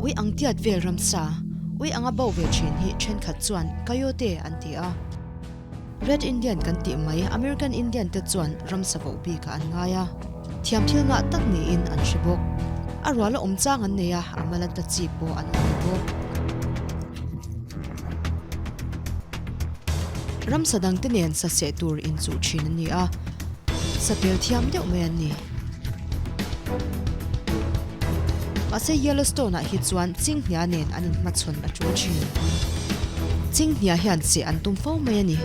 Ui ang tiat vel ramsa, ui anga bo ve thin hi thenkhat chuan coyote an ti a. Red Indian kan tih mai American Indian te chuan ramsa voh bikah an ngai a, thiam thil ngah tak niin an hre bawk. A ruala awm chang an nei a, a mal an ta chi pawh an awm ve bawk. Ramsa dangte nen sa seh tur inchuh thin an ni a, sa pel thiam deuh mai an ni. Mahse Yellowstone-ah hi chuan Chinghnia nen an inhmachhawn a tul thin. Chinghnia hian seh an tum fo mai a ni.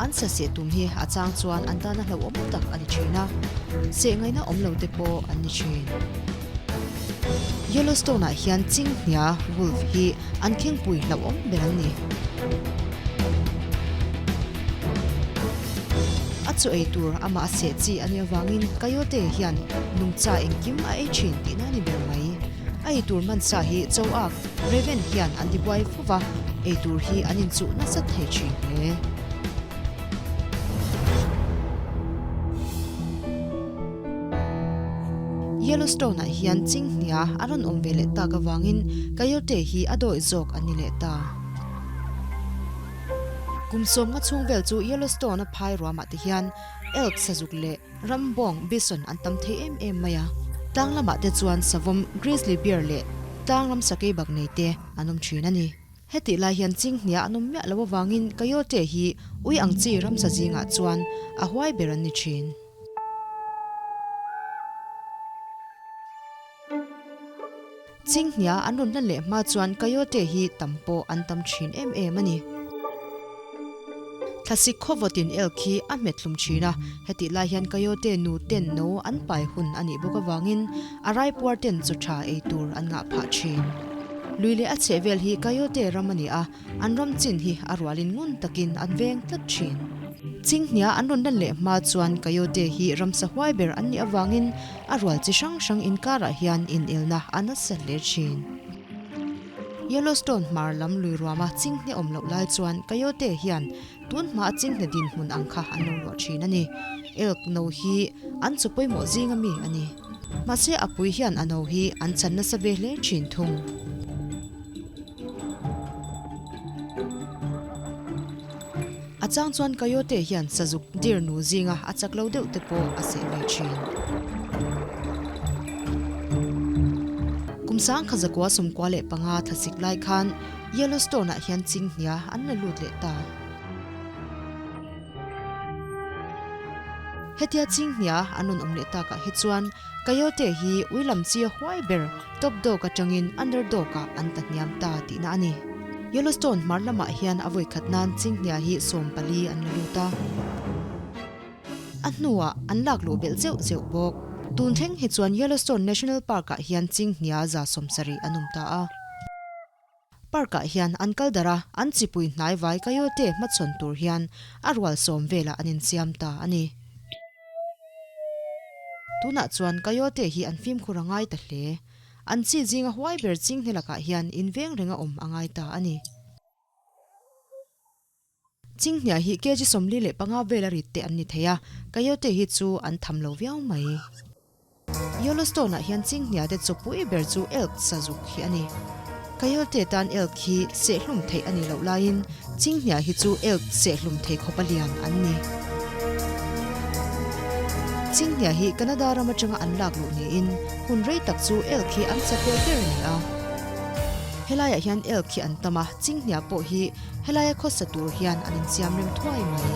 An sa seh tum hi a chang chuan an tana hlauhawm tak a ni thin a, seh ngaihna awm lo te pawh an ni thin. Yellowstone-ah hian Chinghnia, wolf, hi an khengpui hlauhawm ber an ni. A chaw ei tur amah a seh chi a nih avangin coyote hian nungcha engkim a ei thin tihna a ni ber mai. A ei tur hmansa hi choak, raven, hian an tibuai fo va, ei tur hi an inchuh nasa thei thin hle. Yellowstone-ah hian chinghnia a rawn awm ve leh tak avangin coyote hi a dawih zawk a ni leh ta. Kum sawmnga chhung vel chu Yellowstone-a phai ruamah te hian elk sazuk leh ram bawng bison an tam thei em em mai a. Tlang lamah te chuan savawm grizzly bear leh tlang ram sakei bak nei te an awm thin a ni. Hetih lai hian chinghnia an awm miah loh avangin coyote hi ui ang chi ramsa zingah chuan a huai ber an ni thin. Chinghnia an rawn lan leh hma chuan coyote hi tam pawh an tam thin em em a ni. Thlasik khawvawtin elk hi a hmet hlum thin a, hetih lai hian coyote nu ten no an pai hun a nih bawk avangin a raipuar ten chaw tha ei tur an ngah phah thin. Lui leh a chhehvel hi coyote ram a ni a, An ram chin hi a rualin ngun takin an veng tlat thin. Chinghnia an rawn lan leh hma chuan coyote hi ramsa huai ber an nih avangin a rual chi hrang hrang inkarah hian inelna a nasa hle thin. Yellowstone hmar lam lui ruama chinghne awm loh lai chuan coyote hian tun hmaa chinghne dinhmun ang kha an lo luah thin a ni. Elk no hi an chaw pawimawh zinga mi a ni. Mahse a pui hian a no hi an chan nasa ve hle thin thung. A chang chuan coyote hian sazuk deer nu zinga a chak lo deuh te pawh a seh ve thin. Kum sang kha zakua 95 thlasik lai khan Yellowstone ah hian chinghnia an la lut leh ta. Hetia chinghnia an rawn awm leh takah hi chuan Coyote hi ui lam chi a huai ber top dog atangin under dog ah an ta hniam ta tihna a ni. Yellowstone hmar lamah hian a vawi khat nan chinghnia hi 14 an la lut a. A hnuah an lak luh belh zeuh zeuh bawk. Tun thleng hi chuan Yellowstone National Park ah hian chinghnia 70 an awm ta a. Park ah hian an kal darh a, an chipui hnai vai coyote hmachhawn tur hian a rual sawm velah an insiam ta a ni. Tunah chuan coyote hi an fimkhur a ngai ta hle. An chi zinga huai ber chinghne lakah hian inveng renga awm a ngai ta a ni. Chinghnia hi kg 45 vel a rit te an ni thei a, coyote hi chu an tham lo viau mai. Yellowstone-ah hian chinghnia te chawpui ber chu elk sazuk hi a ni. Coyote tan elk hi sehhlum theih a nih loh laiin chinghnia hi chu elk sehhlum thei khawpa lian an ni. Chinghnia hi Canada ram atanga an lak luh niin hun rei tak chu elk hi an chapel ber a ni a. Helaiah hian elk hi an tam a, chinghnia pawh hi Helaia khawsa tur hian an insiam rem thuai mai.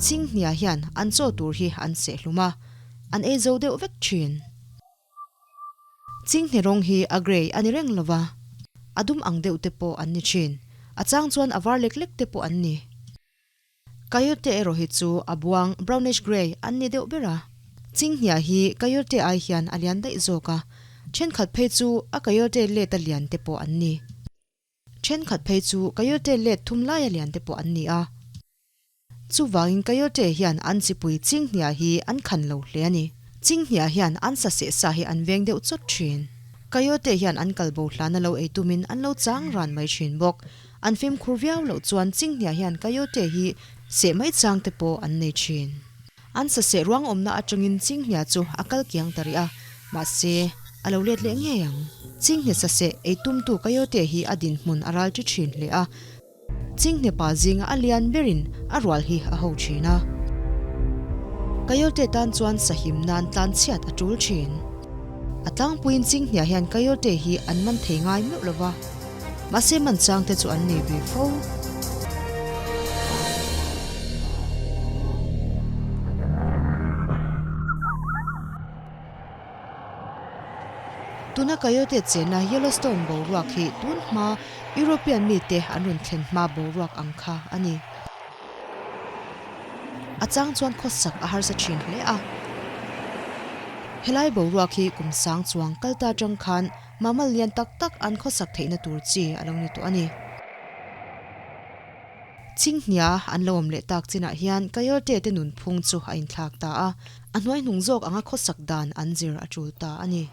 Chinghnia hian an chaw tur hi an seh hlum a, an ei zo deuh vek thin. Chinghne rawng hi a grey a ni reng lo va, a dum ang deuh te pawh an ni thin. A chang chuan a var lek lek te pawh an ni. Coyote erawh hi chu a buang, brownish grey, an ni deuh ber a. Chinghnia hi coyote ai hian a lian daih zawk a, thenkhat phei chu a coyote let a lian te pawh an ni. Thenkhat phei chu coyote let thum laia lian te pawh an ni a. Chuvangin coyote hian an chipui chinghnia hi an khan lo hle a ni. Chinghnia hian an sa seh sa hi an veng deuh chawt thin. Coyote hian an kal bo hlana lo ei tumin an lo chang ran mai thin bawk. An fimkhur viau loh chuan Chinghnia hian Coyote hi seh mai chang te pawh an nei thin. An sa seh ruang awmna atangin Chinghnia chu a kal kiang ta rih a, mahse, a lo let leh ngei ang. Chinghnia sa seh ei tumtu Coyote hi a dinhmun a ral ṭi ṭhin hle a. Chinghne pa zinga a lian berin a rual hi a ho thin a. Coyote tan chuan sahim nan tlan chhiat a tul thin. A tlangpuiin Chinghne hian Coyote hi an man thei ngai meuh lo va, mahse man chang te chu an nei ve fo. Tuna Coyote chenna Yellowstone boruak hi tun hma European mite an rawn thlen hma boruak ang kha a ni. A chang chuan khawsak a harsa thin hle a. Helai boruak hi kum sang chuang kal ta tang khan mammal lian tak tak an khawsak theihna tur chi a lo ni tawh a ni. Chinghnia an lo awm leh tak chinah hian Coyote te nunphung chu a inthlak ta a, a hnuaihnung zawk anga khawsak dan an zir a tul ta a ni.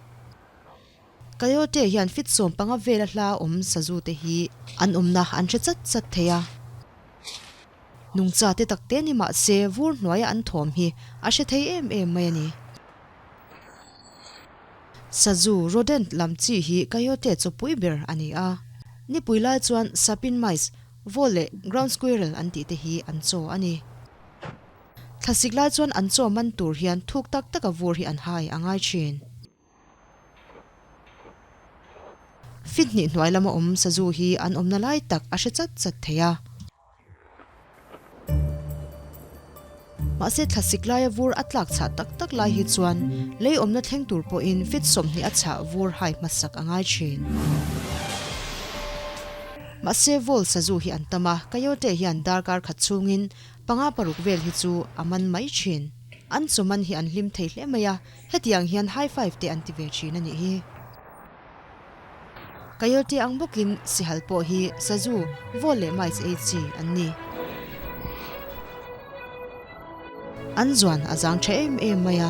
Coyote hian fit 15 vela hla awm sazu te hi an awmna an hre chat chat thei a. Nungcha te tak te ni mah se vur hnuaia an thawm hi a hre thei em em mai a ni. Sazu, rodent, lam chi hi coyote chaw pui ber a ni a. Nipui lai chuan sapin mice, Vaw leh ground squirrel an tih te hi an chaw a ni. Thlasik lai chuan an chaw man tur hian thuk tak taka vur hi an hai a ngai thin. Fit hnih hnuai lama awm sazu hi an awmna lai tak a hre chat chat thei a. Mahse thlasik laia vur a tlak chhah tak tak lai hi chuan lei awmna thleng tur pawhin fit 20 a chhah vur hai hmasak a ngai thin. Mahse vawl sazu hi an tam a, Coyote hian darkar khat chhungin panga paruk vel hi chu a man mai thin. An chaw man hi an hlim thei hle mai a, hetiang hian high five te an ti ve thin a nih hi. Coyote ang bawkin sihal pawh hi sazu, vawl leh mice ei chi an ni. An zuan a zang tha em em mai a.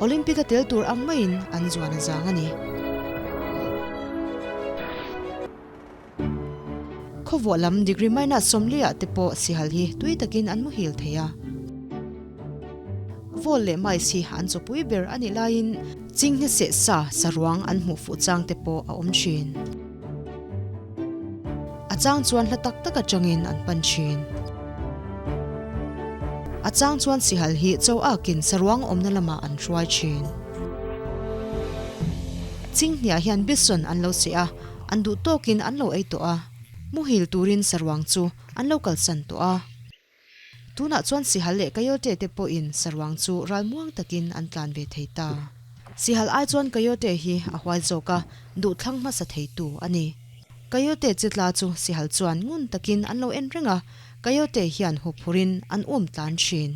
Olympic a tel tur ang maiin an zuan a zang a ni. Khawvuah lam degree minus 40 ah te pawh sihal hi tui takin an muhil thei a. Vawl leh mice hi an chawpui ber a nih laiin chinghne seh sa saruang an hmuh fuh chang te pawh a awm thin. A chang chuan hla tak tak atangin an pan thin. A chang chuan sihal hi cho akin saruang awmna lamah an hruai thin. Chinghniah hian bison an lo seh a, An duh tawkin an lo ei tawh a, muhil turin saruang chu an lo kalsan tawh a. Tunah chuan Sihal leh Coyote te pawhin saruang chu ral muang takin an tlan ve thei ta. Sihal ai chuan Coyote hi a huai zawk a, duh thlang hmasa theitu a ni. Coyote chi tla chu Sihal chuan ngun takin an lo en reng a, Coyote hian huphurhin an um tlan thin.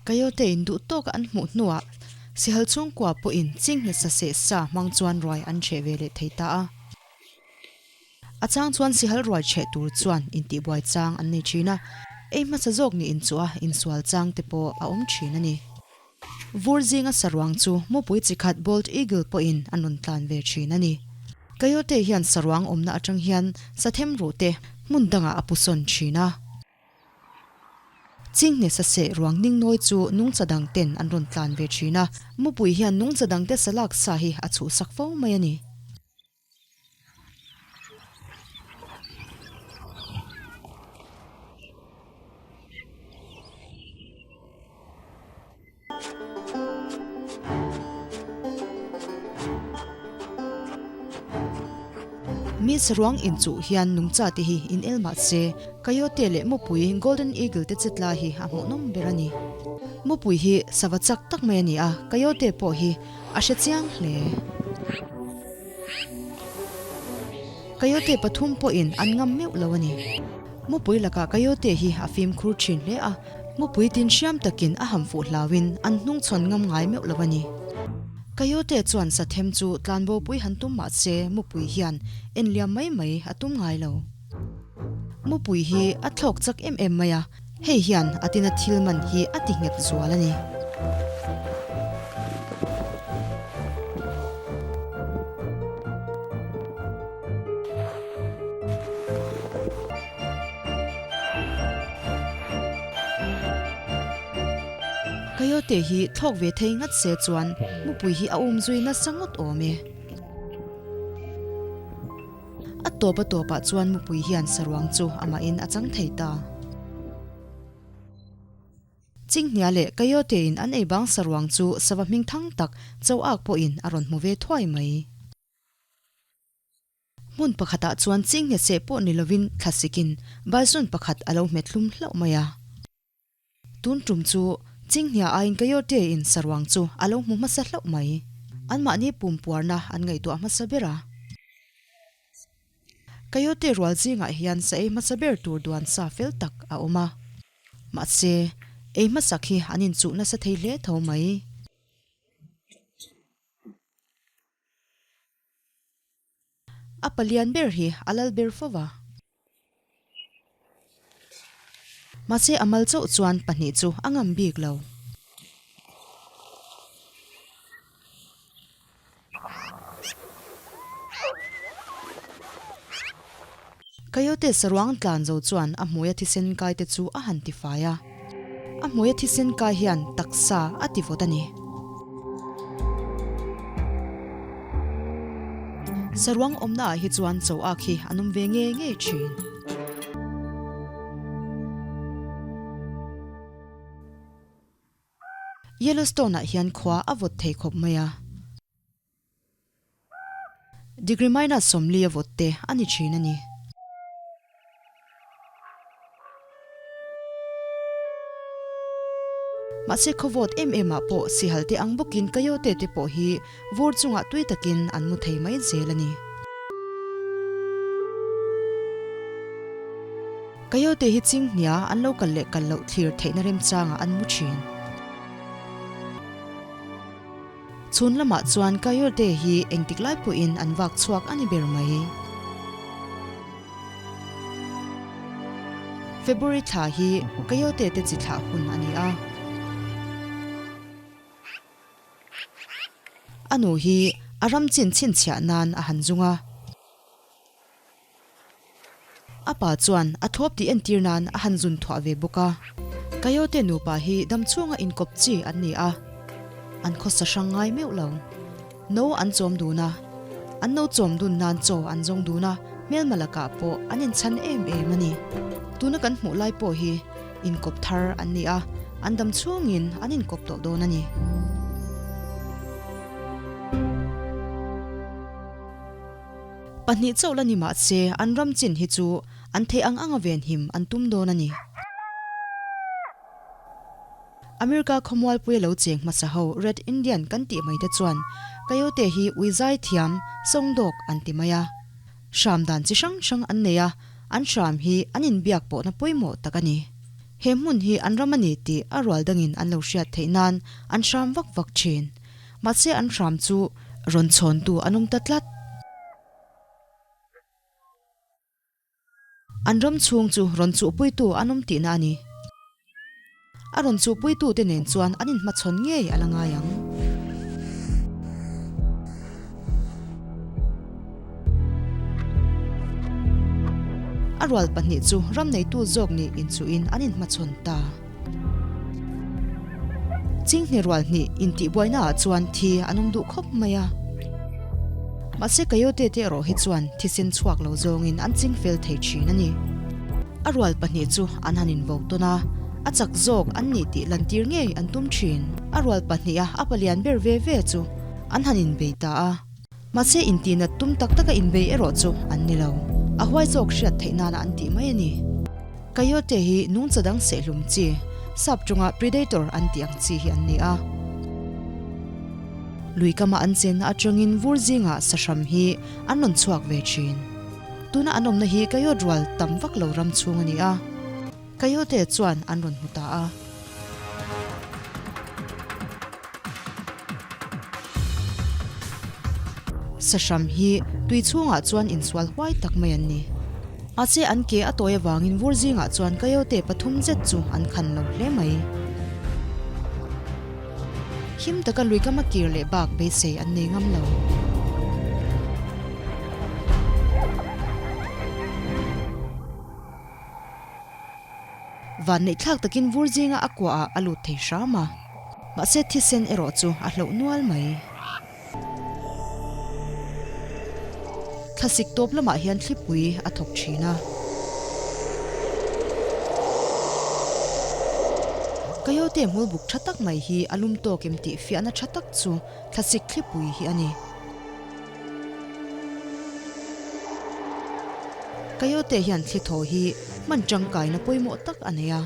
Coyote in duh tawka an hmuh hnuah Sihal chhungkua pawhin chinghne sa seh sa hmang chuan ruai an chheh ve leh thei ta a. A chang chuan Sihal ruai chheh tur chuan intihbuai chang an nei thin a, ei hmasa zawk nih inchuh a insual chang te pawh a awm thin a ni. Vur zinga saruang chu mupui chi khat Bald Eagle pawhin an rawn tlan ve thin a ni. Coyote hian saruang awmna atang hian sathem ruh te hmun dangah a pu sawn thin a. Chinghne saseh ruang ning nawi chu nungcha dang ten an rawn tlan ve thin a, mupui hian nungcha dang te salak sa hi a chhuhsak fo mai a ni. Mi saruang inchuh hian nungcha te hi in el mah se, Coyote leh mupui Golden Eagle te chetla hi a hmuhnawm ber a ni. Mupui hi sava chak tak mai a ni a, Coyote pawh hi a hre chiang hle. Coyote pathum pawhin an ngam meuh lo a ni. Mupui lakah Coyote hi a fimkhur thin hle a, mupui tin hriam takin a ham fuh hlauhin an hnung chhawn ngam ngai meuh lo a ni. Coyote chuan sathem chu tlanbopui han tum mah se mupui hian enliam mai mai a tum ngai lo. Mupui hi a thlawk chak em em mai a. Hei hian a tina thil man hi a ti nghet zual a ni. Coyote hi thlawk ve thei ngat se chuan mupui hi a um zui nasa ngawt awm e. A tawp a tawpah chuan mupui hian saruang chu amahin a chang thei ta. Chinghnia leh Coyote in an ei bang saruang chu sava hming thang tak cho ak pawhin a rawn hmu ve thuai mai. Hmun pakhatah chuan chinghne seh pawh ni lovin thlasikin bison pakhat a lo hmet hlum hlauh mai a. Tun tum chu chinghnia aiin Coyote in saruang chu a lo hmu hmasa hlauh mai. Anmahni pumpuarna an ngaihtuah hmasa ber a. Coyote rual zingah hian sa ei hmasa ber tur duan sa fel tak a awm a. Mahse, ei hmasak hi an inchuh nasa thei hle tho mai. A palian ber hi a lal ber fo va. Mahse a mal chauh chuan pahnih chu a ngam bik lo. Coyote saruang tlan zo chuan a hmuia thisen kai te chu a han tifai a. A hmuia thisen kai hian taksa a ti vawt a ni. Saruang awmna ah hi chuan chaw ak hi an awm ve ngei ngei thin. Yellowstone ah hian khua a vawt thei khawp mai a. Degree minus 40 a vawt te a ni thin a ni. Mahse khaw vawt em em ah pawh sihal te ang bawkin coyote te pawh hi vur chungah tui takin an mu thei mai zel a ni. Coyote hi chinghnia an lo kal leh kal loh thlir theihna remchangah an mu thin. Chhun lamah chuan Coyote hi engtik lai pawhin an vak chhuak a ni ber mai. February thla hi Coyote te chi thlah hun a ni a. A nu hi a ram chin chhinchhiah nan a han zung a. A pa chuan a thlawp tih entir nan a han zun thuah ve bawk a. Coyote nupa hi dam chhunga inkawp chi an ni a, an khawsa hrang ngai meuh lo. No an chawm dun a, an no chawm dun nan chaw an zawng dun a, hmelma lakah pawh an inchhan em em a ni. Tuna kan hmuh lai pawh hi inkawp thar an ni a, an dam chhungin an inkawp tawh dawn a ni. Pahnih chauh la ni mahse an ram chin hi chu an theih ang anga venhim an tum dawn a ni. America khawmualpuia lo cheng hmasa ho Red Indian kan tih mai te chuan Coyote hi ui zai thiam, sawngdawk an ti mai a. Hram dan chi hrang hrang an nei a, an hram hi an inbiak pawhna pawimawh tak a ni. He hmun hi an ram a ni tih a rual dangin an lo hriat theih nan an hram vak vak thin. Mahse an hram chu rawn chhawntu an awm ta tlat. An ram chhung chu rawn chuhpuitu an awm tihna a ni. A rawn chuhpuitute nen chuan an inhmachhawn ngei a la ngai ang. A rual pahnih chu ram neitu zawk nih inchuhin an inhmachhawn ta. Chinghne rual hnih intihbuainaah chuan thi an awm duh khawp mai a. Mahse Coyote te erawh hi chuan thisen chhuak lo zawngin an ching fel thei thin a ni. A rual pahnih chu an han invo tawn a, a chak zawk an nih tih lantir ngei an tum thin. A rual pahniha a palian ber ve ve chu an han inbei ta a. Mahse intihnat tum tak taka inbei erawh chu an ni lo. A huai zawk hriat theih nana an tih mai a ni. Coyote hi nungcha dang sehlum chi, sap chunga predator an tih ang chi hi an ni a. Lui kama an chenna atangin vur zingah sahram hi an rawn chhuak ve thin. Tuna an awmna hi coyote rual tam vak lo ram chhung a ni a. Coyote chuan an rawn hmu ta a. Sahram hi tui chhungah chuan insual huai tak mai an ni. Mahse an ke a tawi avangin vur zingah chuan coyote pathum zet chu an khan lo hle mai. Him taka lui kama kir leh bak beisei an nei ngam lo. Vanneih thlak takin vur zinga a kuahah a lut thei hram a, mahse thisen erawh chu a hloh nual mai. Thlasik tawp lamah hian thlipui a thawk thin a. Coyote hmul buk tha tak mai hi a lum tawk em tih fiahna tha tak chu thlasik thlipui hi a ni. Coyote hian thli thaw hi hman tangkaina pawimawh tak a nei a.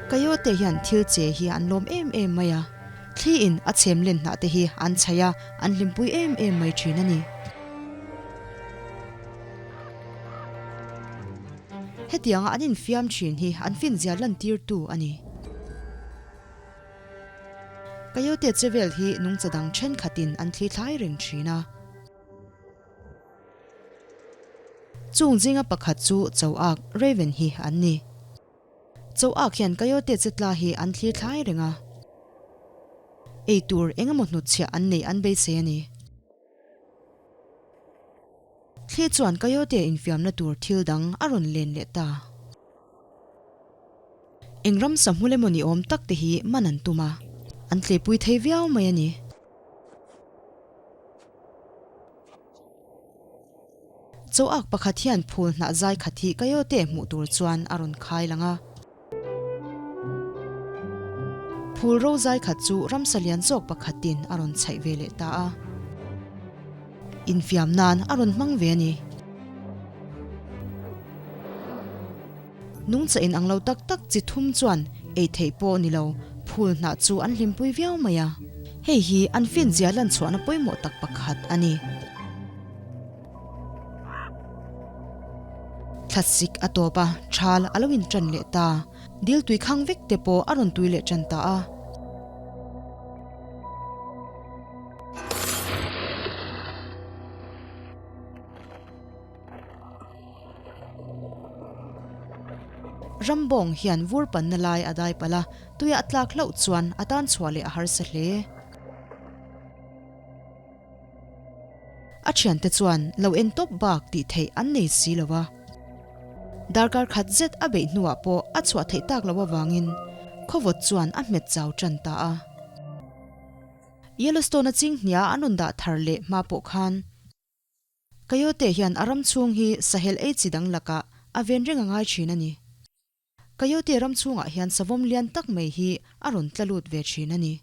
Coyote hian thil che hi an lawm em em mai a, thli in a chhem len hnah te hi an chhaih a, an hlimpui em em mai thin a ni. Hetianga an infiam thin hi an finzia lantirtu a ni. Coyote che vel hi nungcha dang thenkhatin an thli thlai reng thin a. Chung zinga pakhat chu Choak, Raven hi an ni. Choak hian Coyote che tla hi an thlir thlai reng a. Ei tur eng emaw hnutchhiah an neih an beisei a ni. Thli chuan Coyote infiamna tur thil dang a rawn len leh ta. Eng ramsa hmul emaw ni awm tak te hi man an tum a, an tleipui thei viau mai a ni. Choak pakhat hian phul hnah zai khat hi Coyote hmuh tur chuan a rawn khai lang a. Phul ro zai khat chu ramsa lian zawk pakhatin a rawn chhaih ve leh ta a. Infiam nan a rawn hmang ve a ni. Nungcha in ang lo tak tak chi thum chuan ei theih pawh ni lo, phul hnah chu an hlimpui viau mai a. Hei hi an finzia lan chhuahna pawimawh tak pakhat a ni. Thlasik a tawp a, thal a lo inṭan leh ta. Dil tui khang vek te pawh a rawn tui leh ṭan ta a. Rambawng hian vur panna lai a dai palh a, tuia a tlak hlauh chuan a tan chhuah leh a harsa hle. A thiante chuan lo en tawp bak tih theih an nei si lo a. Darkar khat zet a beih hnuah pawh a chhuah theih tak loh avangin khawvawt chuan a hmet chau tan ta a. Yellowstone-a chinghnia an rawn dah thar leh hma pawh khan Coyote hian a ram chhung hi sahel ei chi dang lakah a ven reng a ngai thin a ni. Coyote ram chhungah hian savawm lian tak mai hi a rawn tla lut ve thin a ni.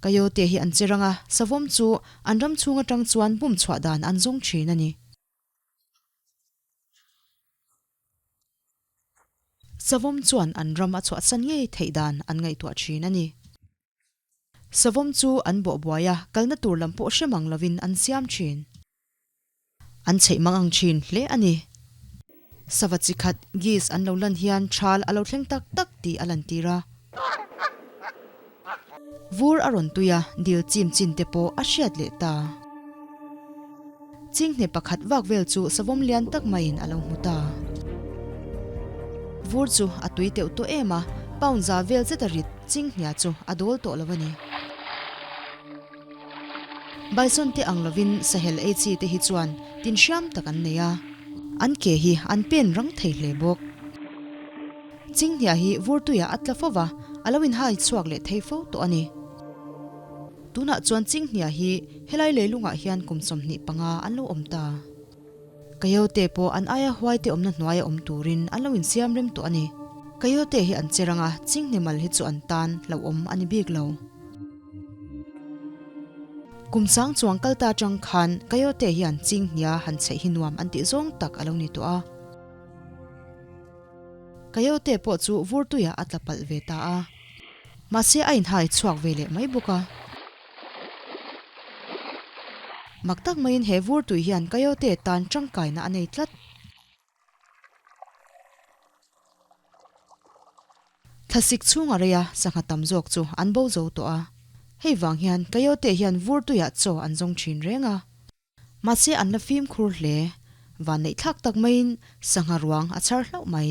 Coyote hi an che rang a, savawm chu an ram chhung atang chuan bum chhuah dan an zawng thin a ni. Savawm chuan an ram a chhuahsan ngei theih dan an ngaihtuah thin a ni. Savawm chu an bawh buai a, kalna tur lam pawh hre mang lovin an siam thin. An chheih mang ang thin hle a ni. Sava chi khat geese an lo lan hian thal a lo thleng tak tak tih a lantir a. Vur a rawn tui a, dil chim chin te pawh a hriat leh ta. Chinghne pakhat vak vel chu savawm lian tak maiin a lo hmu ta. Vur chu a tui teuh tawh em a, pound za vel zet a rit chinghnia chu a dawl tawh lo a ni. Bison te ang lovin sahel ei chi te hi chuan tin hriam tak an nei a, an ke hi an pen rang thei hle bawk. Chinghnia hi vur tuiah a tla fo va, a lo inhai chhuak leh thei fo tawh a ni. Tunah chuan Chinghnia hi helai leilungah hian kum 25 an lo awm ta. Coyote pawh an aia huaite awmna hnuaia awm turin an lo insiam rem tawh a ni. Coyote hi an che rang a, Chinghne mal hi chu an tan hlauhawm a ni bik lo. Kum sang chuang kal ta atang khan Coyote hian Chinghnia han chheih hi nuam an tih zawng tak a lo ni tawh a. Coyote pawh chu vur tuiah a tla palh ve ta a. Mahse a inhai chhuak ve leh mai bawk a. Mak tak maiin he vur tui hian Coyote tan tangkaina a nei tlat. Thlasik chhunga reia sangha tam zawk chu an bo zo tawh a. Hei vang hian coyote hian vur tuiah chaw an zawng thin reng a. Mahse an la fimkhur hle. Vanneih thlak tak maiin sangha ruang a chhar hlauh mai.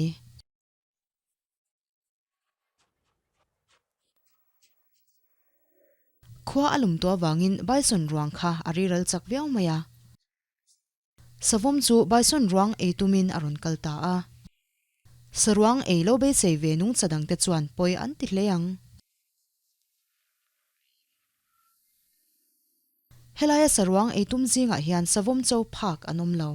Khua a lum tawh avangin bison ruang kha a riral chak viau mai a. Savawm chu bison ruang ei tumin a rawn kal ta a. Saruang ei lo beisei ve nungcha dangte chuan pawi an ti hle ang. Helaia saruang ei tum zingah hian savawm cho phak an awm lo.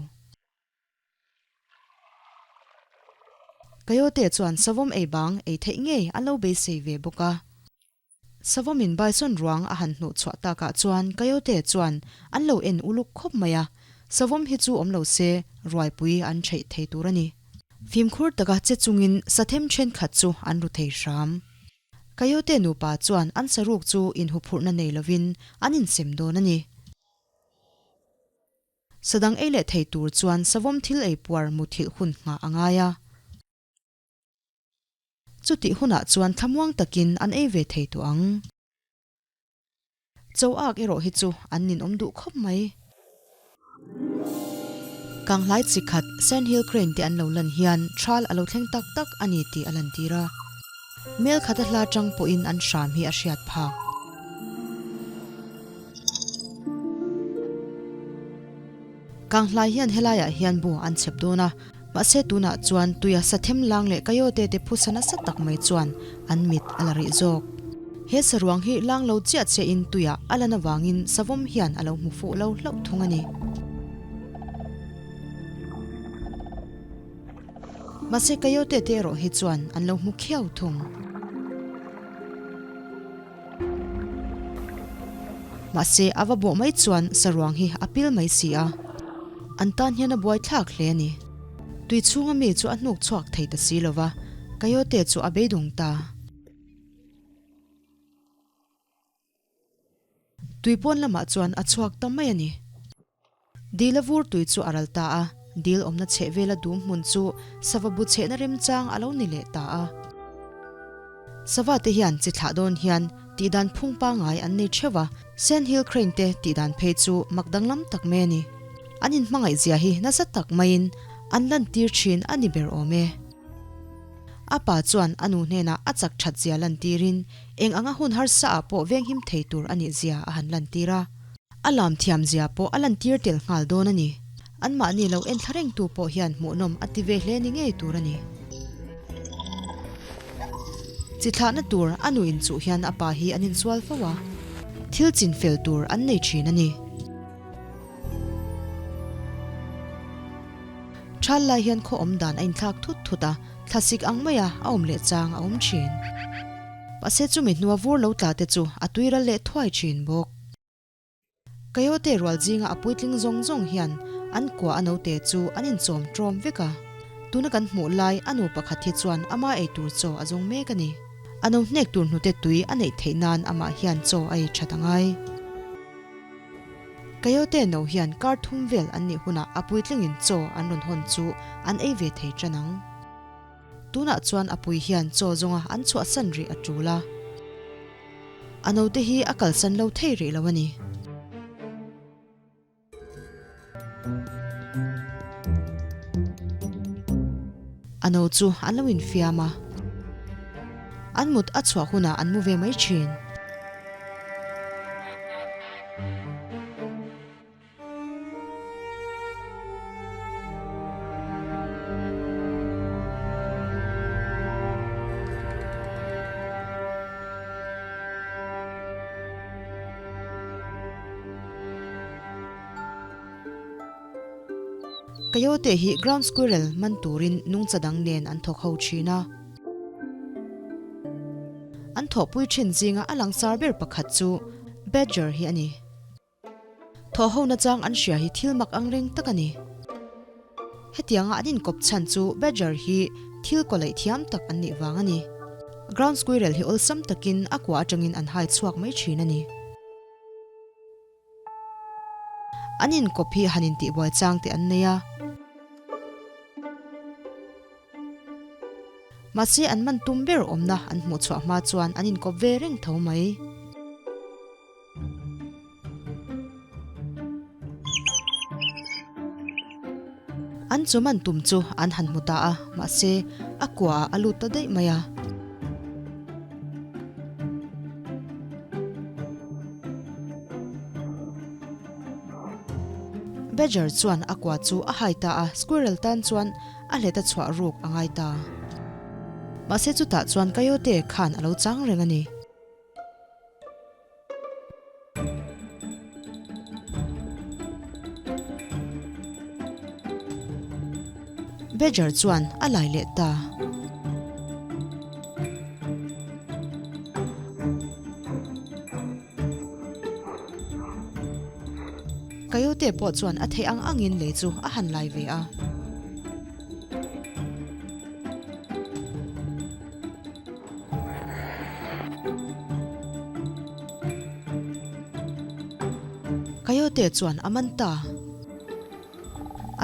Coyote chuan savawm ei bang ei theih ngei an lo beisei ve bawk a. Savawmin bison ruang a han hnuh chhuah takah chuan Coyote chuan an lo en uluk khawp mai a, savawm hi chu awm lo se ruaipui an theih thei tur a ni. Fimkhur taka che chungin sathem thenkhat chu an ru thei hram. Coyote nupa chuan an saruk chu inhuphurhna nei lovin an insem dawn a ni. Sadang ei leh thei tur chuan savawm thil ei puar muthilh hun nghah a ngai a. Chutih hunah chuan thlamuang takin an ei ve thei tawh ang. Cho ak erawh hi chu an ninawm duh khawp mai. Kanghlai chi khat Sandhill Crane te an lo lan hian thal a lo thleng tak tak a ni tih a lantir a. Mel khata hla tang pawhin an hram hi a hriat phak. Kanghlai hian helaiah hian bu an chhep dawn a, mahse tunah chuan tuia sathem lang leh coyote te phusa nasa tak mai chuan an mit a la rih zawk. He saruang hi lang lo chiah chiahin tuiah a lan avangin savawm hian a lo hmu fuh lo hlauh thung a ni. Mahse coyote te erawh hi chuan an lo hmu khiau thung. Mahse, a va bawh mai chuan saruang hi a pil mai si a, an tan hian a buai thlak hle a ni. Tui chhunga mi chu a hnuk chhuak thei ta si lo va, Coyote chu a beidawng ta. Tui pawn lamah chuan a chhuak ta mai a ni. Dil a vur tui chu a ral ta a, dil awmna chheh vela dum hmun chu sava bu chhehna remchang a lo ni leh ta a. Sava te hian chi thlah dawn hian tihdan phung pangngai an nei theuh a, Sandhill Crane te tihdan phei chu mak danglam tak mai a ni. An inhmangaih zia hi nasa tak maiin an lantir thin a ni ber awm e. A pa chuan a nu hnenah a chak that zia lantirin eng anga hun harsa ah pawh venghim thei tur a nih zia a han lantir a. A lam thiam zia pawh a lantir tel nghal dawn a ni. Anmahni lo en thla rengtu pawh hian hmuhnawm a ti ve hle ni ngei tur a ni. Chi thlahna tur a nu inchuh hian a pa hi an insual fo a, thil chin fel tur an nei thin a ni. Thal lai hian khaw awm dan a inthlak thut thut a, thlasik ang maia a awm leh chang a awm thin. Mahse chumi hnua vur lo tla te chu a tuiral leh thuai thin bawk. Coyote rual zinga a puitling zawng zawng hian an kua a note chu an inchawm tawm vek a. Tuna kan hmuh lai a nu pakhat hi chuan ama ei tur chaw a zawng mek a ni. A no hnek tur hnute tui a neih theih nan amah hian chaw a ei that a ngai. Coyote no hian kar thum vel an nih hunah a puitlingin chaw an rawn hawn chu an ei ve thei tan ang. Tunah chuan a pui hian chaw zawnga an chhuahsan rih a tul a. A note hi a kalsan lo thei rih lo a ni. A no chu an lo infiam a. An mut a chhuah hunah an mu ve mai thin. Coyote hi ground squirrel man turin nungcha dang nen an thawk ho thin a. An thawhpui thin zinga a langsar ber pakhat chu badger hi a ni. Thawh ho nachang an hria hi thil mak ang reng tak a ni. Hetianga an inkawp chhan chu badger hi thil kaw laih thiam tak an nih vang a ni. Ground squirrel hi awlsam takin a kua atangin an hai chhuak mai thin a ni. An inkawp hi han intihbuai chang te an nei a. Mahse an man tum ber awmna an hmuh chhuah hma chuan an inkawp ve reng tho mai. An chaw man tum chu an han hmu ta a, mahse, a kuaah a lut ta daih mai a. Badger chuan a kua chu a hai ta a, Squirrel tan chuan a hlet a chhuah ruk a ngai ta. Mahse chutah chuan Coyote khan a lo chang reng a ni. Badger chuan a lai leh ta. Coyote pawh chuan a theih ang angin lei chu a han lai ve a. Coyote chuan a man ta.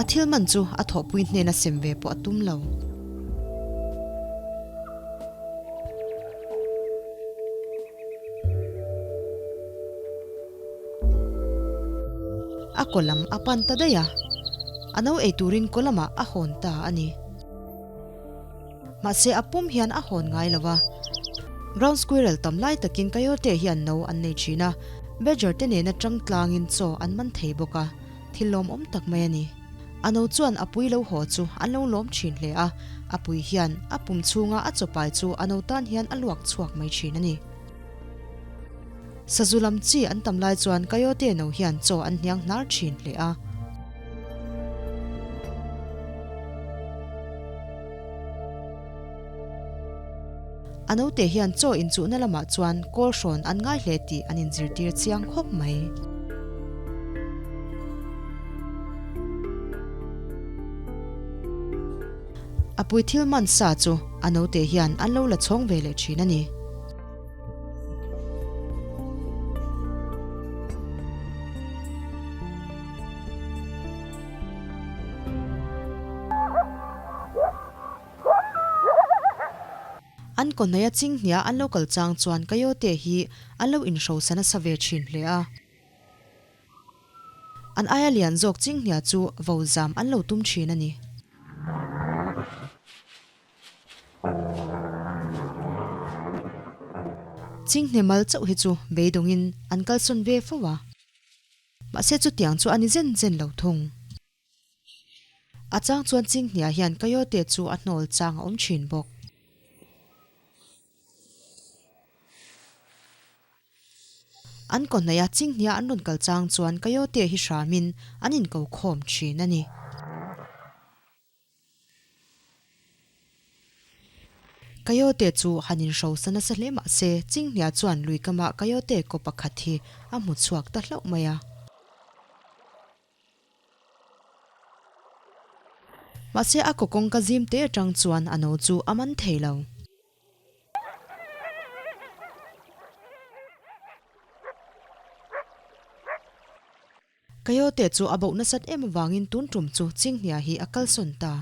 A thil man chu a thawhpui hnena sem ve pawh a tum lo. A kaw lam a pan ta daih a, a no ei turin kaw lamah a hawn ta a ni. Mahse a pum hian a hawn ngai lo a. Ground squirrel tam lai takin coyote hian no an nei thin a, badger te nena tang tlangin chaw an man thei bawk a, thil lawmawm tak mai a ni. A no chuan a pui lo haw chu an lo lawm thin hle a, a pui hian a pum chhunga a chaw pai chu a no tan hian a luak chhuak mai thin a ni. Sazu lam chi an tam lai chuan coyote no hian chaw an hniang hnar thin hle a. A note hian chaw inchuhna lamah chuan kawl hrawn an ngai hle tih an inzirtir chiang khawp mai. A pui thil man sa chu a note hian an lo la chhawng ve leh thin a ni. An kawhnaia chinghnia an lo kal chang chuan coyote hi an lo inhrosa nasa ve thin hle a. An aia lian zawk chinghnia chu vo zam an lo tum thin a ni. Chinghne mal chauh hi chu beidawngin an kalsawn ve fo a. Mahse chutiang chu a ni zen zen lo thung. A chang chuan Chinghnia hian Coyote chu a hnawl chang a awm thin bawk. An kawhnaih a Chinghnia an rawn kal chang chuan Coyote hi hramin an inko khawm thin a ni. Coyote chu han inhrosa nasa hle mah se, Chinghnia chuan lui kamah Coyote kaw pakhat hi a hmu chhuak ta hlauh mai a. Mahse a kaw kawngka zim te atang chuan a no chu a man thei lo. Coyote chu a boh nasat em avangin tun tum chu Chinghnia hi a kalsawn ta.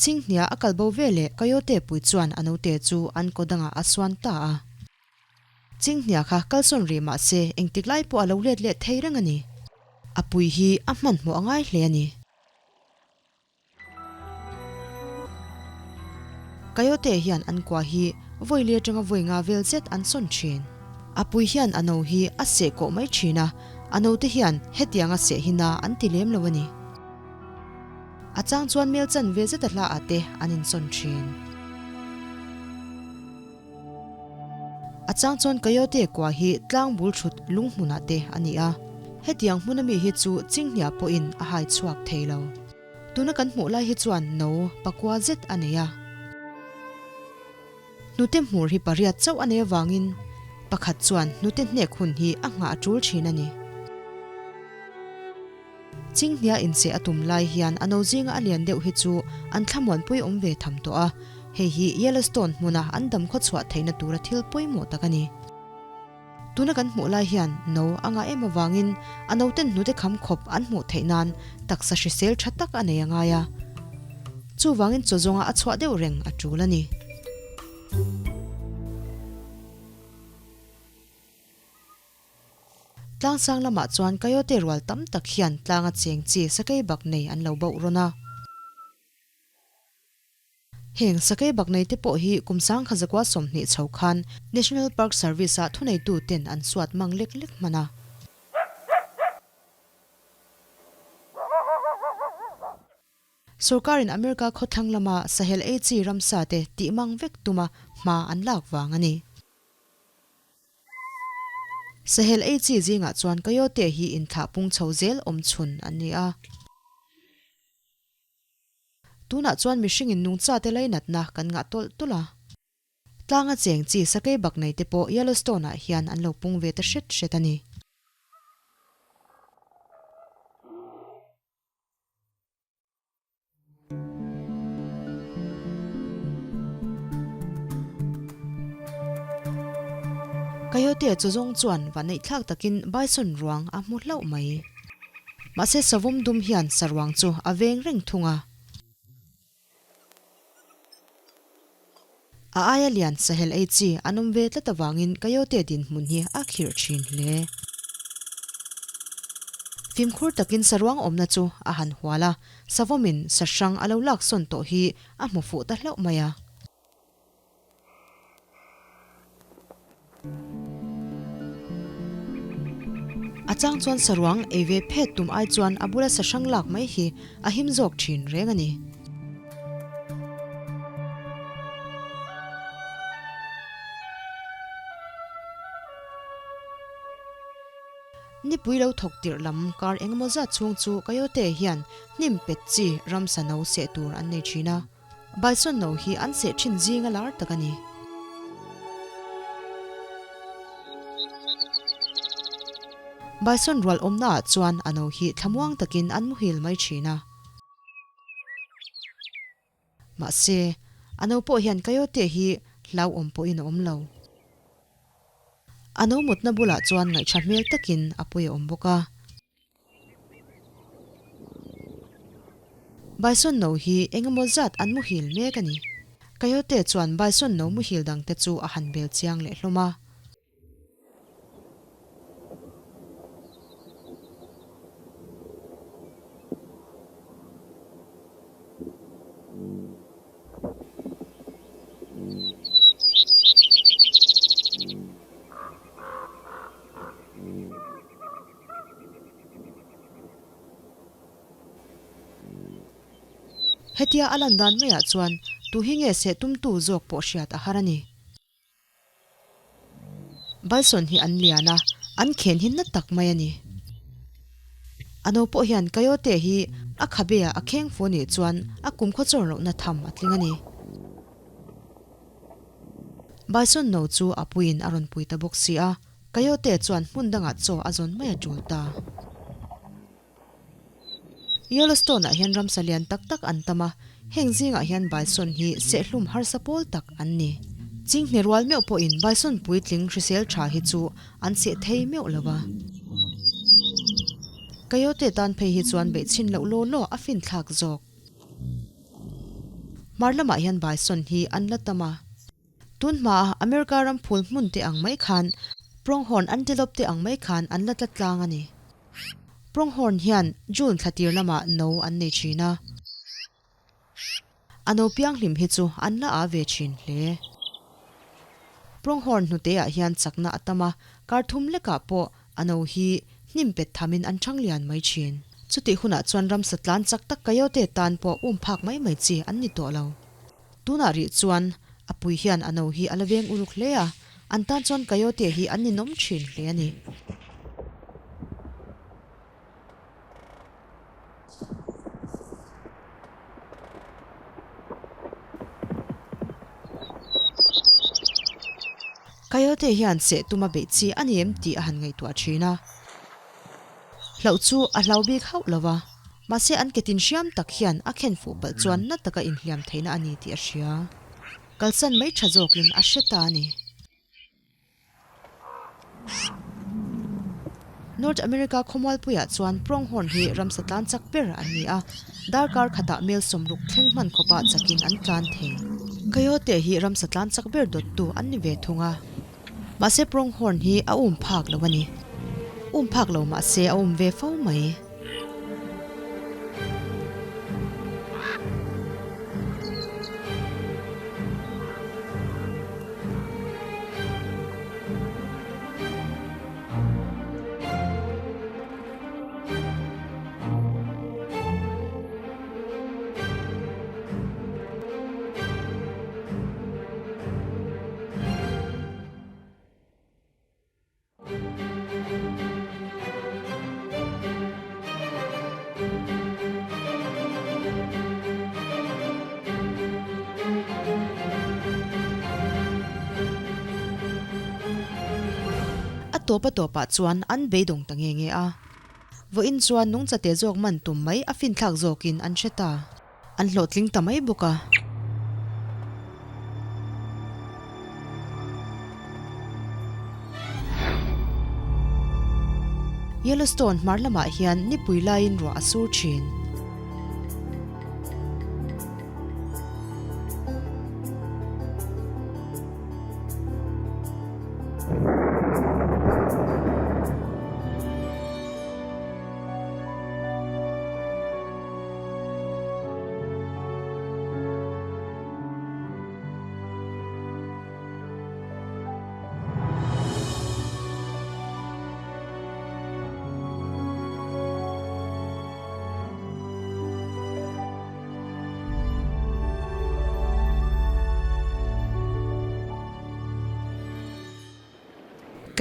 Chinghnia a kal bo ve leh Coyote pui chuan a note chu an kaw dangah a suan ta a. Chinghnia kha kalsawn rih mah se engtik lai pawh a lo let leh thei reng a ni. A pui hi a hmanhmawh a ngai hle a ni. Coyote hian an kua hi vawi li atanga vawi nga vel zet an sawn thin. A pui hian a no hi a seh kawh mai thin a, a note hian hetianga seh hi na an ti lem lo a ni. A chang chuan mel chan ve zeta hla ah te an insawn thin. A chang chuan Coyote kua hi tlang bul thut lung hmunah te a ni a. Hetiang hmuna mi hi chu chinghnia pawhin a hai chhuak thei lo. Tuna kan hmuh lai hi chuan no pakua zet a nei a. Hnute hmur hi pariat chauh a nei avangin pakhat chuan hnute hnek hun hi a nghah a tul thin a ni. Chinghnia incheh a tum lai hian a no zinga a lian deuh hi chu an thlamuanpui awm ve tham tawh a, hei hi Yellowstone hmuna an dam khawchhuah theihna tura thil pawimawh tak a ni. Tuna kan hmuh lai hian no a ngah em avangin a noten hnute kham khawp an hmuh theih nan taksa hrisel tha tak a nei a ngai a, chuvangin chaw zawnga a chhuah deuh reng a tul a ni. Tlangsang lamah chuan coyote rual tam tak hian tlanga cheng chi sakei bak nei an lo bauh rawn a. Heng sakei bak nei te pawh hi kum 1920 chho khan National Park Service-a thuneitu ten an suat mang lek lek hman a. Sorkarin America khawthlang lama sahel ei chi ramsa te tih mang vek tuma hma an lak vang a ni. Sahel ei chi zingah chuan coyote hi inthlah pung chho zel awm chhun an ni a. Tunah chuan mihringin nungchate lainatna kan ngah tawlh tawlh a. Tlanga cheng chi sakei bak nei te pawh Yellowstone-ah hian an lo pung ve ta hret hret a ni. Coyote chu zawng chuan vaneihthlak takin bison ruang a hmu hlauh mai. Mahse savawm dum hian saruang chu a veng reng thung a. A aia lian sahel ei chi an awm ve tlat avangin coyote dinhmun hi a khirh thin hle. Fimkhur takin saruang awmna chu a han hual a, savawmin sa hrang a lo laksawn tawh hi a hmu fuh ta hlauh mai a. A chang chuan saruang ei ve phet tum ai chuan a bula sa hrang lak mai hi a him zawk thin reng a ni. Nipui lo thawk tirh lam kar engemaw zat chhung chu coyote hian hnim pet chi ramsa no seh tur an nei thin a. Bison no hi an seh thin zing a lar tak a ni. Bison rual awmna ah chuan a no hi thlamuang takin an muhil mai thin a. Mahse, a no pawh hian coyote hi hlauhawm pawhin a awm lo. A no mutna bulah chuan ngaihṭha hmel takin a pui a awm bawk a. Bison no hi eng emaw zat an muhil mek a ni. Coyote chuan bison no muhil dangte chu a han bel chiang leh hlawm a. Hetia a lan dan maiah chuan tu hi nge seh tumtu zawk pawh hriat a har a ni. Bison hi an lian a, an khen hi na tak mai a ni. A no pawh hian coyote hi a khabe ah a kheng fu anih chuan a kumkhaw chawr lohna tham a tling a ni. Bison no chu a puiin a rawn pui ta bawk si a. Coyote chuan hmun dangah chaw a zawn mai a tul ta. Yellowstone-ah hian ramsa lian tak tak an tam a, heng zingah hian bison hi sehlum harsa pawl tak an ni. Chinghne rual meuh pawhin bison puitling hrisel tha hi chu an seh thei meuh lo va. Coyote tan phei hi chuan beihchhin loh law law a finthlak zawk. Hmar lamah hian bison hi an la tam a. Tun hmaa America ram phul hmun te ang mai khan Pronghorn antelope te ang mai khan an la tla tlang a ni. Pronghorn hian June thla tir lamah no an nei thin a. A no pianghlim hi chu an la aa ve thin hle. Pronghorn hnute ah hian chakna a tam a, kar thum lekah pawh a no hi hnim pet thamin an thang lian mai thin. Chutih hunah chuan ramsa tlan chak tak coyote tan pawh um phak mai mai chi an ni tawh lo. Tunah rih chuan a pui hian a no hi a la veng uluk hle a, an tan chuan coyote hi an ninawm thin hle a ni. Coyote hian seh tuma beih chi a ni em tih a han ngaihtuah thin a. Hlauh chu a hlau bik hauh lo va, mahse an ke tin hriam tak hian a khen fuh palh chuan na taka inhliam theihna a ni tih a hria. Kalsan mai tha zawkin a hre ta a ni. North America khawmualpuiah chuan pronghorn hi ramsa tlan chak ber an ni a, darkar khatah mel 60 thleng hman khawpah chakin an tlan thei. Coyote hi ramsa tlan chak ber dawttu an ni ve thung a. Mahse pronghorn hi a um phak lo a ni. Um phak lo mah se a um ve fo mai. A tawp a tawpah chuan an beidawng ta nge nge a. Vawiin chuan nungchate zawk man tum mai a finthlak zawkin an hre ta. An hlawhtling ta mai bawk a. Yellowstone hmar lamah hian nipui laiin ruah a sur thin.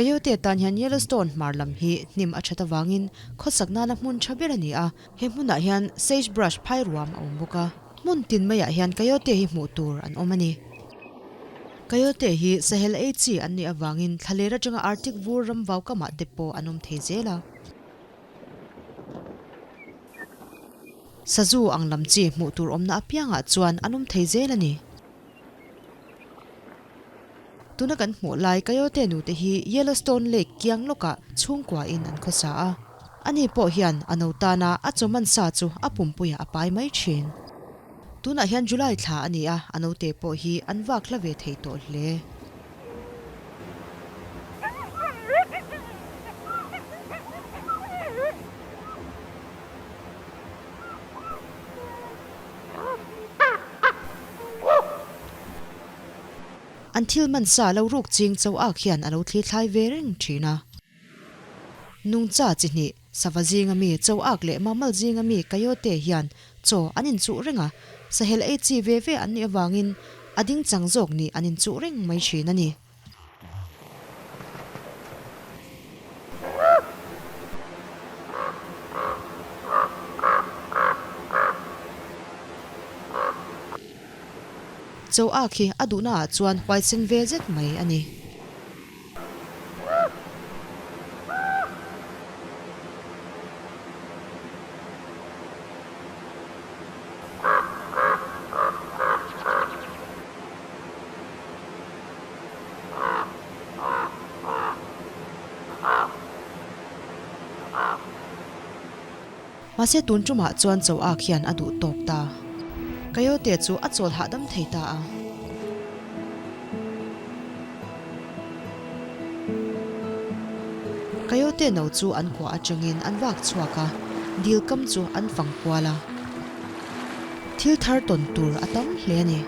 Coyote tan hian Yellowstone hmar lam hi hnim a that avangin khawsak nana hmun tha ber a ni a. He hmunah hian sagebrush phai ruam a awm bawk a, hmun tin maiah hian coyote hi hmuh tur an awm a ni. Coyote hi sahel ei chi an nih avangin thlaler atanga Arctic vur ram vau kamah te pawh an awm thei zel a. Sazu ang lam chi hmuh tur awmna apiangah chuan an awm thei zel a ni. Tuna kan hmuh lai Coyote nute hi Yellowstone Lake kiang lawkah chhungkua in an khawsa a. Ani pawh hian a no tana a chaw man sa chu a pumpuiah a pai mai thin. Tunah hian July thla a ni a, a note pawh hi an vak hla ve thei tawh hle. An thil man sa lo ruk ching cho ak hian a lo thli thlai ve reng thin a. Nungcha chi hnih, sava zinga mi cho ak leh mammal zinga mi coyote hian chaw an inchuh reng a, sahel ei chi ve ve an nih avangin a ding chang zawk nih an inchuh reng mai thin a ni. Cho ak hi a duhna ah chuan huaisen ve zet mai a ni. Mahse tun tumah chuan cho ak hian a duh tawk ta. Coyote chu a chawl hahdam thei ta a. Coyote no chu an kua atangin an vak chhuak a, dil kam chu an fang kual a. Thil thar tawn tur a tam hle a ni.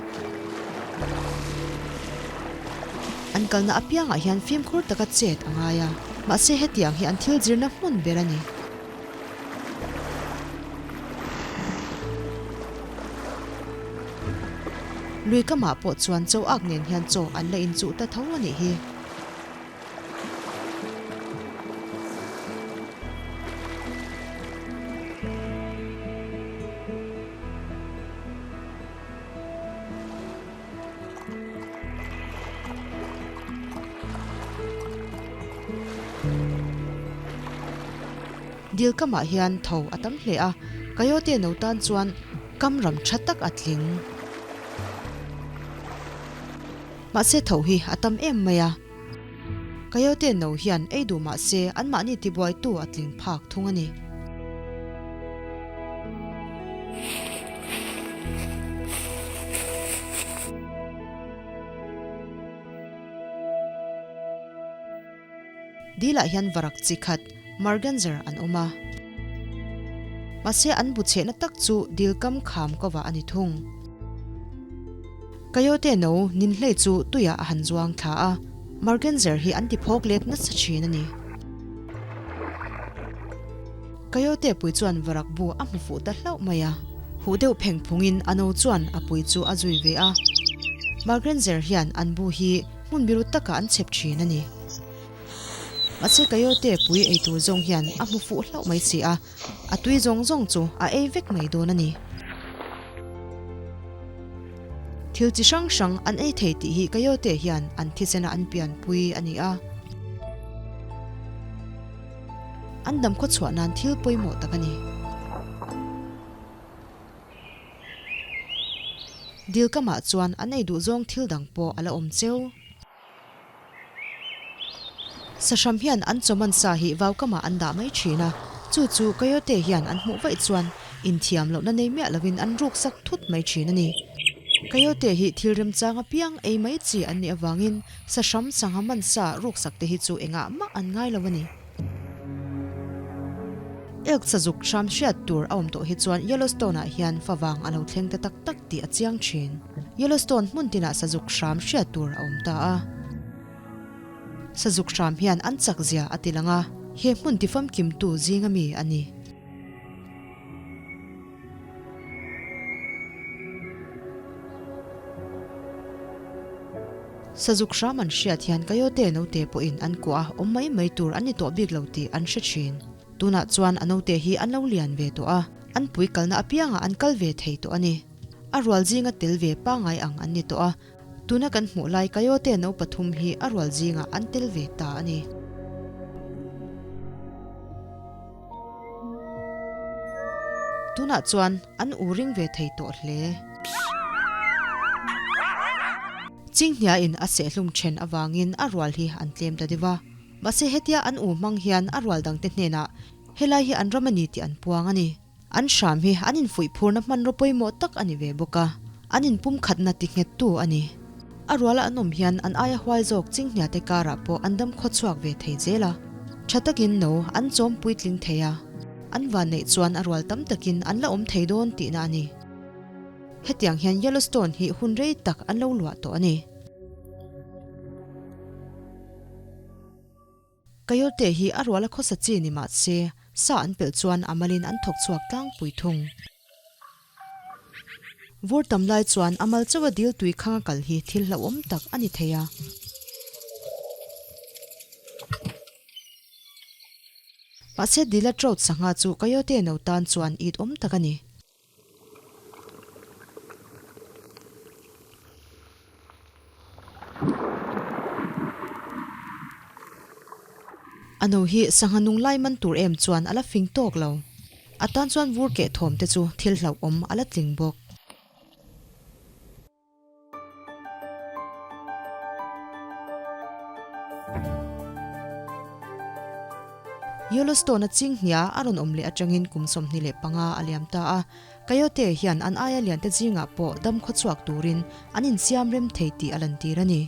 An kalna apiangah hian fimkhur taka chet a ngai a, mahse hetiang hi an thil zirna hmun ber a ni. Lui kamah pawh chuan chaw ak nen hian chaw an la inchuh ta tho a nih hi. Dil kamah hian tho a tam hle a, coyote no tan chuan kam ram tha tak a tling. Mahse tho hi a tam em mai a, coyote no hian ei duh mahse anmahni tibuaitu a tling phak thung a ni. Dilah hian varak chi khat. Merganser an awm a. Mahse an bu chhehna tak chu dil kam kham kovah a ni thung. Coyote no ninhlei chu tuiah a han zuang thla a, Merganser hi an ti phawk let nasa thin a ni. Coyote pui chuan varak bu a hmu fuh ta hlauh mai a, huh deuh pheng phungin a no chuan a pui chu a zui ve a. Merganser hian an bu hi hmun biru takah an chhep thin a ni. Mahse Coyote pui ei tur zawng hian a hmu fuh hlauh mai si a, a tui zawng zawng chu a ei vek mai dawn a ni. Thil chi hrang hrang an ei thei tih hi Coyote hian an thisena an pianpui a ni a. An dam khaw chhuah nan thil pawimawh tak a ni. Dil kamah chuan an ei duh zawng thil dang pawh a la awm cheu. Sahram hian an chawman sa hi vau kamah an dah mai thin a, chu chu Coyote hian an hmuh vaih chuan inthiam lohna nei miah lovin an ruk sak thut mai thin a ni. Coyote hi thil remchang apiang ei mai chi an nih avangin sahram sangha man sa ruk sak te hi chu engah mah an ngai lo a ni. Elk sazuk hram hriat tur a awm tawh hi chuan Yellowstone ah hian favang a lo thleng ta tak tak tih a chiang thin. Yellowstone hmun tinah sazuk hram hriat tur a awm ta a. Sazuk hram hian an chak zia a ti lang a, he hmun tifamkimtu zinga mi a ni. Sazuk hram an hriat hian Coyote note pawhin an kuah a, awm mai mai tur an ni tawh bik lo tih an hre thin. Tunah chuan a note hi an lo lian ve tawh a, an pui kalna apiangah an kal ve thei tawh a ni. A rual zinga tel ve pangngai ang an ni tawh a, tuna kan hmuh lai Coyote no pathum hi a rual zingah an tel ve ta a ni. Tunah chuan an u ring ve thei tawh hle. Chinghniain a sehlum then avangin a rual hi an tlem ta deuh a. Mahse hetia an u hmang hian a rual dangte hnenah helai hi an ram a ni tih an puang a ni. An hram hi an infuih phurna hmanraw pawimawh tak a ni ve bawk a, an inpumkhatna ti nghettu a ni. A ruala an awm hian an aia huai zawk chinghniate karah pawh an dam khawchhuak ve thei zel a. Tha takin no an chawm puitling thei a, an vanneih chuan a rual tam takin an la awm thei dawn tihna a ni. Hetiang hian Yellowstone hi hun rei tak an lo luah tawh a ni. Coyote hi a ruala khawsa chi ni mah se, sa an pelh chuan a malin an thawk chhuak tlangpui thung. Vur tam lai chuan a mal chauha dil tui khang a kal hi thil hlauhawm tak a ni thei a. Mahse dila trout sangha chu coyote no tan chuan it awm tak a ni. A no hi sangha nung lai man tur em chuan a la fing tawk lo. A tan chuan vur keh thawm te chu thil hlauhawm a la tling bawk. Yellowstone-a chinghnia a rawn awm leh atangin kum 25 a liam ta a, Coyote hian an aia liante zingah pawh dam khawchhuak turin an insiam rem thei tih a lantir a ni.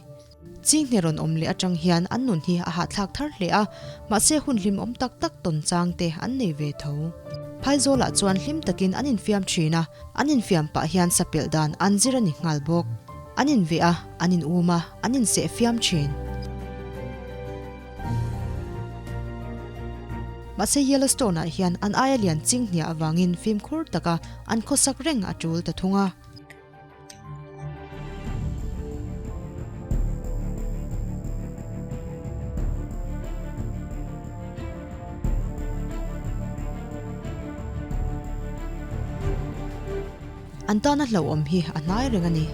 Chinghne rawn awm leh atang hian an nun hi a hahthlak thar hle a, mahse hun hlimawm tak tak tawn chang te an nei ve tho. Phaizawlah chuan hlim takin an infiam thin a, an infiam pah hian sapelh dan an zir a ni nghal bawk. An inveh a, an in um a, an inseh fiam thin. Mahse Yellowstone-ah hian an aia lian chinghnia avangin fimkhur taka an khawsak reng a tul ta thung a. An tana hlauhawm hi a hnai reng a ni.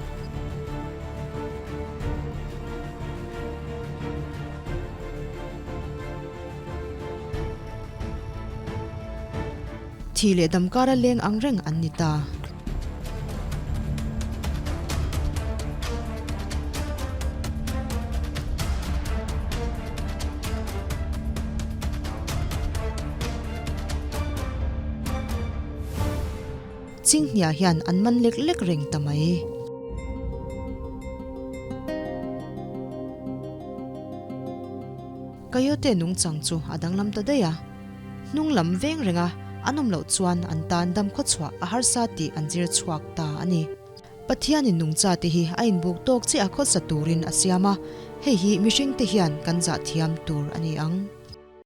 Thih leh dam kara leng ang reng an ni ta. Chinghnia hian an man lek lek reng ta mai. Coyote nungchang chu a danglam ta daih a. Hnung lam veng renga an awm loh chuan an tan dam khawchhuah a harsa tih an zir chhuak ta a ni. Pathianin nungchate hi a inbuk tawk chiah a khawsa turin a siam a, hei hi mihringte hian kan zah thiam tur a ni ang.